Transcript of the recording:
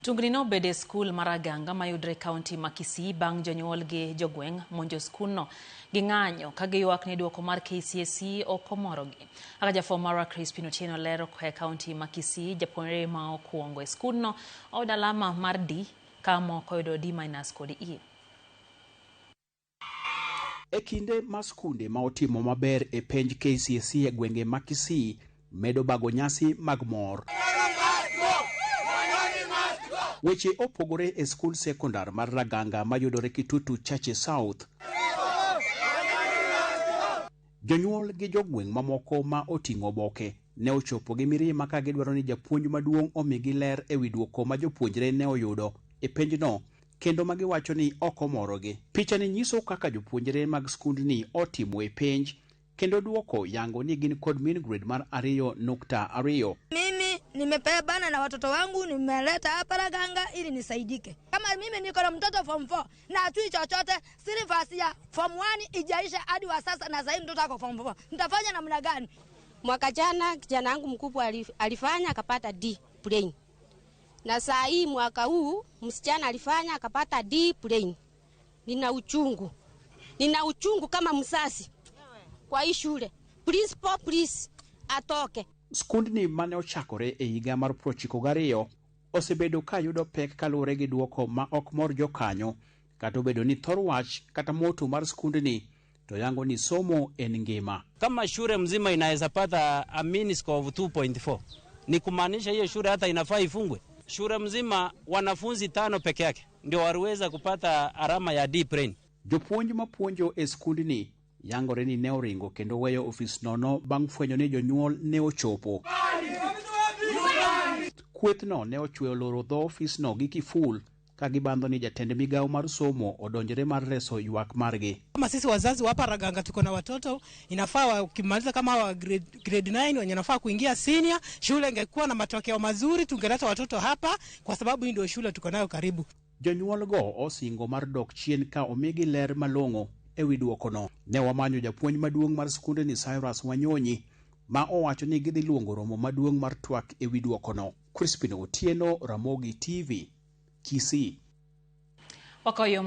Tungni nobedo e skul mar Aganga mayudre e kaunti ma Kisii bang' jonyuol gi jogweng' monjo skundno gi ng'anyo ka giywak ni duoko mar KCSE ok omorogi. Kaka jafwambo marwa Crispin Otieno lero koa e kaunti ma Kisii, japuonjre ma okwongo e skundno oyudo alama mar D ka moko oyudo D minus kod E. E kinde ma skunde ma otimo maber e penj KCSE e gwenge ma Kisii medo bago nyasi mag mor. Weche opogore e skund sekondar mar Raganga mayudore Kitutu Chache South. Jonyuol gi jogweng' mamoko ma oting'o oboke ne ochopo gi mirima ka gidwaro ni japuonj maduong' omigi ler e wi duoko ma jopuonjre ne oyudo e penjno kendo ma giwacho ni ok omorogi. Pichani nyiso kaka jopuonjre mag skundni otimo e penj kendo duoko yango ni gin kod mean grade mar 2.2. Mimi nimepebana na watoto wangu, nimeleta hapa Raganga ili nisaidike. Kama mimi niko na mtoto form 4 na hatui chochote, syllabus ya form 1 ijaisha hadi wa sasa, na sasa mtoto ako form 4, nitafanya namna gani? Mwaka jana kijana wangu mkubwa alifanya akapata D plain, na saa hii mwaka huu msichana alifanya akapata D plain. Nina uchungu, nina uchungu kama mzazi kwa hii shule. Principal please atoke. Skundni mane ochakore e higa mar 92 osebedo ka yudo pek kaluwore gi duoko ma ok mor jokanyo kata obedo ni thor wach kata motto mar skundni to yango ni somo en ngima. Kama shule mzima inaweza pata a mean score of 2.4 ni kumaanisha hiyo shule hata inafaa ifungwe. Shule mzima wanafunzi tano peke yake ndio waliweza kupata alama ya D plain. Jopuonj mapuonjo e skundni yangore ni ne oringo kendo weyo ofis nono bang' fwenyo ni jonyuol ne ochopo. Kwethno ne ochweyo loro dho ofisno gi kiful ka gibandho ni jatend migawo mar somo odonjre mar reso ywak margi. Kama sisi wazazi wa hapa Raganga tuko na watoto, inafaa wakimaliza kama wa grade 9 wenye nafaa kuingia senior, shule ingekuwa na matokeo mazuri, tungeleta watoto hapa kwa sababu hii ndio shule tuko nayo karibu. Jonyuol go osingo mar dok chien ka omigi ler malong'o e wi duokono. Ne wamanyo japuonj maduong' mar skundni Cyrus Wanyonyi ma owacho ni gidhi luongo romo maduong' mar twak e wi duokono. Crispin Otieno, Ramogi TV, Kisii. Wakawo yo.